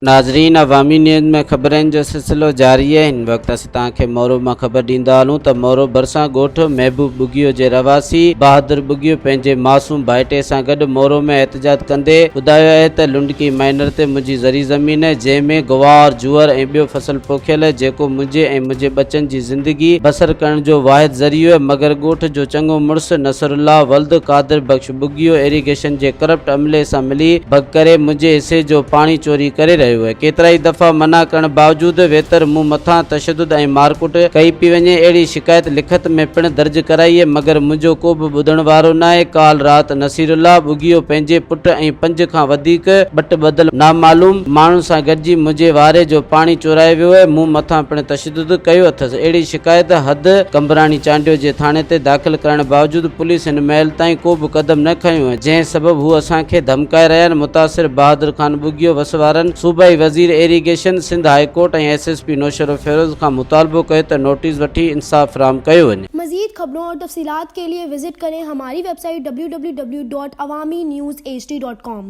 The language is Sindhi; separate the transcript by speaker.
Speaker 1: ناظرين عوامي نيوز ۾ خبرن جو سلسلو جاري آهي هن وقت اسين توهان کي مورو مان خبر ڏيندا هلون ته مورو ڀرسان ڳوٺ محبوب ٻگهيو جي رهواسي بهادر ٻگهيو پنهنجي معصوم ڀائٽي سان گڏ مورو ۾ احتجاج ڪندي ٻڌايو آهي ته لنڊڪي مائنر تي منهنجي زرعي زمين جنهن ۾ گوار جوئر ۽ ٻيو فصل پوکيل جيڪو منهنجي ۽ منهنجي ٻچن جي زندگي بسر ڪرڻ جو واحد ذريعو مگر ڳوٺ جو چڱو مڙس نصرالله ولد قادر بخش ٻگهيو ايريگيشن جي ڪرپٽ عملي سان ملي ڀڳ ڪري منهنجي حصي جو پاڻي چوري ڪري رهيو اهي. ڪيترائي دفعا منع ڪرڻ باوجود ويتر مون مٿان تشدد ۽ مارڪٽ ڪئي پئي وڃي. اهڙي شڪايت لکت ۾ پڻ درج ڪرائي اهي مگر منهنجو ڪو به ٻڌڻ وارو ناهي. ڪالهه رات نصير الله ٻگهيو پنهنجي پٽ ۽ پنج کان وڌيڪ ٻٽ ٻڌل نامعلوم ماڻهن سان گڏجي منهنجي واري جو پاڻي چورائي ويو اهي. مون مٿان پڻ تشدد ڪيو اٿس. اهڙي شڪايت حد قمبراڻي چانڊيو جي ٿاڻي تي داخل ڪرائڻ باوجود پوليس هن مهل تائين ڪو به قدم نه کنيو آهي جنهن سبب هو اسان کي ڌمڪائي رهيا آهن متاثر بهادر خان ٻگهيو وس وارن صوبائي وزير irrigation Sindh high court ۽ S S P Naushahro Feroze کان مطالبو ڪيو ته نوٽيس وٺي انصاف فراهم ڪيو وڃي.
Speaker 2: مزيد خبرون اور تفصيلات کے لئے وزٽ ڪرين ھماري web site www.awamiNewsHD.com.